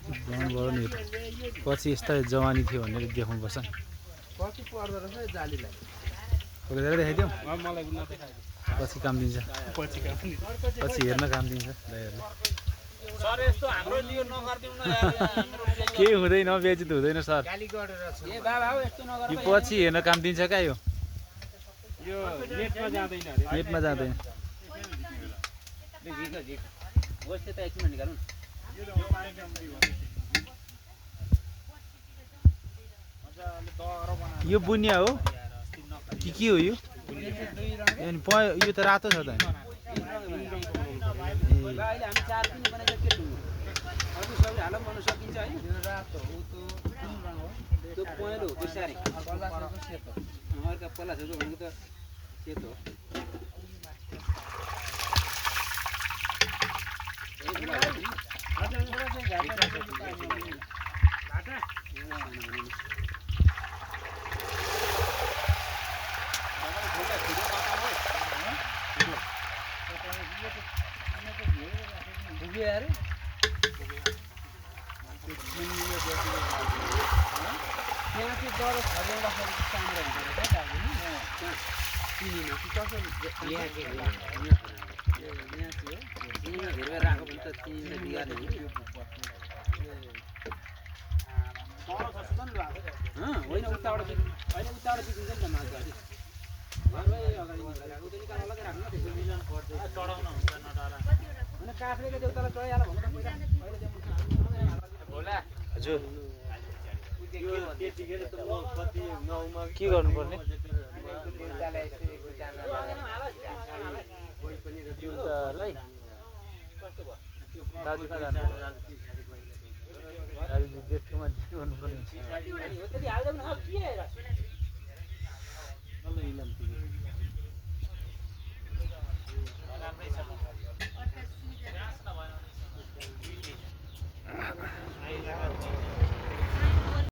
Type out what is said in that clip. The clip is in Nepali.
भयो नि पछि यस्ता जवानी थियो भनेर देखाउनुपर्छ कति पर्दो रहेछ जालीलाई खोलेर देखाइदिउँ पछि काम दिन्छ पछि हेर्न काम दिन्छ दाइहरूले सर यस्तो हाम्रो लियो नगर्दिउँ न यार केही हुँदैन बेइज्जत हुँदैन सर गाली गरेर ए बाबा हो यस्तो नगर यो पछि हेर्न काम दिन्छ क्या यो नेटमा जाँदैन नेटमा जाँदैन होस् त एकछिन निकाल्नु यो बुनिया हो कि के हो यो यो त रातो छ त अहिले हामी 4 दिन बनाइसक्यो के ठुलो अरू सबले हालम गर्न सकिन्छ हैन यो रातो हो त्यो कुन रङ हो त्यो पहेँलो हो बिस्तारै पलासको सेतो अर्का पलासहरुको भनेको त सेतो हो यहाँ चाहिँ डर छर्याउँदाखेरि राम्रो हुन्छ रहेछ चिनीमा चाहिँ कसरी यहाँ चाहिँ चिनीमा धेरै राखेको भने त चिनीले बिगार्ने हो होइन उताबाट बिकिन्छ नि त माल चाहिँ घरमै अगाडि निकालेको त्यो निकाल्न अलग्गै राख्नु त्यसको मिलन पर्छ चढाउन हुन्छ नडाला होइन काठले चाहिँ उतालाई चढाइहाल्यो भने त पहिला होला हजुर त्यतिखेर त म कति 9 मा के गर्नुपर्ने लाई दाजु कहाँ जानु दाजु देशमा गर्नुपर्ने त्यति हाल्दै पनि अब के